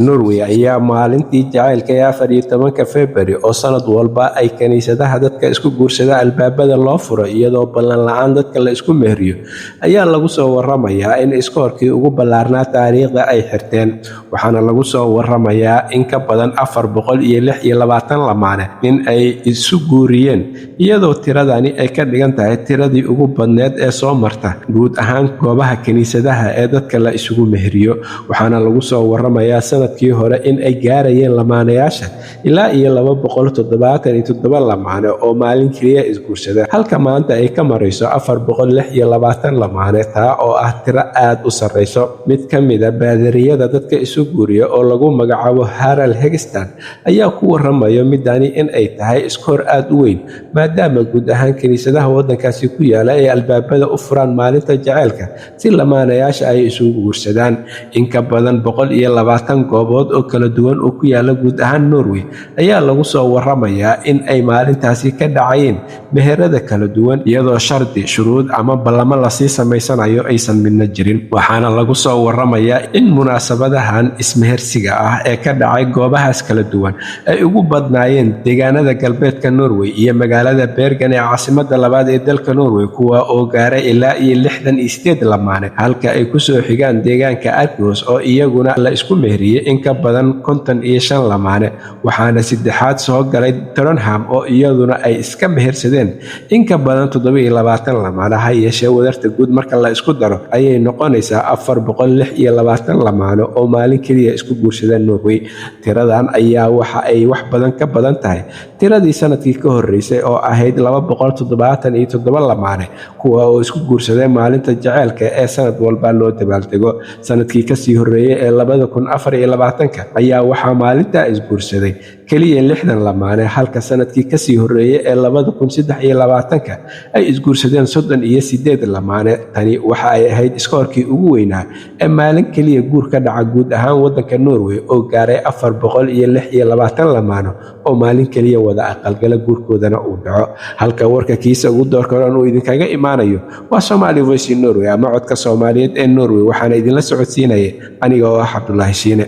Norway ayaa maalintii jacaylka ee 14-ka February oo sanad walba ay kaniisadaha dadka isku guursada albaabada loo furo iyadoo ballan la'aan dadka la isku meheriyo, ayaa lagu soo waramayaa in iskoorkii ugu ballaarnaa taariikhda ay xirteen. Waxaana lagu soo waramayaa in ka badan 426 lamaane in ay isu guuriyeen, iyadoo tiradani ay ka dhigan tahay tiradii ugu badneed ee soo marta guud ahaan goobaha kaniisadaha ee dadka la isugu meheriyo. Waxaana lagu soo waramayaa sanadkii hore in ay gaarayeen lamaanayaasha ilaa iyo 277 lamaane oo maalin keliya isguursada, halka maanta ay ka marayso 426 lamaane, taa oo ah tiro aad u sarreyso. Mid ka mida baadariyada dadka isu guuriya oo lagu magacaabo Harald Hegstad ayaa ku waramayo midani in ay tahay iskoor aad u weyn, maadaama guud ahaan kiniisadaha waddankaasi ku yaala ay albaabada u furaan maalinta jaceylka si lamaanayaasha ay isugu guursadaan. In ka badan 120 goobood oo kala duwan oo ku yaala guud ahaan Norway ayaa lagu soo waramayaa in ay maalintaasi ka dhacayeen meherada kala duwan, iyadoo shardi, shuruud ama ballamo lasii samaysanayo aysan midna jirin. Waxaana lagu soo waramayaa in munaasabadahan ismehersiga ah ee ka dhacay goobahaas kala duwan ay ugu badnaayeen deegaanada galbeedka Norway iyo magaalada Bergen ee caasimada labaad ee dalka Norway, kuwa oo gaaray ilaa iyo 68 lamaane, halka ay kusoo xigaan deegaanka Aarhus oo iyaguna la isku meheriyey in ka badan 55 lamaane. Waxaana saddexaad soo galay Trondheim oo iyaduna ay iska mehersadeen in ka badan 27 lamaane. Ha yeeshee, wadarta guud marka la isku daro ayay noqonaysaa 426 lamaane oo maalin keliya isku guursadeen Norway. Tiradan ayaa waxa ay wax badan ka badan tahay tiradii sanadkii ka horreysay oo ahayd 277 lamaane, kuwa oo isku guursadeen maalinta jaceylka ee sanad walba loo dabaaldego. Sanadkii kasii horreeyey ee 2024-ka ayaa waxaa maalintaa isguursaday keliya 60 lamaane, halka sanadkii kasii horreeyey ee 2023-ka ay isguursadeen 38 lamaane. Tani waxa ay ahayd iskoorkii ugu weynaa ee maalin keliya guur ka dhaca guud ahaan waddanka Norway oo gaaray 426 lamaano oo maalin keliya wada aqalgala, guurkoodana uu dhaco. Halka warka kiisa ugu doorkaroon uu idinkaga imaanayo waa Somali Voice in Norway ama codka Soomaaliyeed ee Norway. Waxaana idinla socodsiinaya aniga oo ah Cabdulaahi Shiine.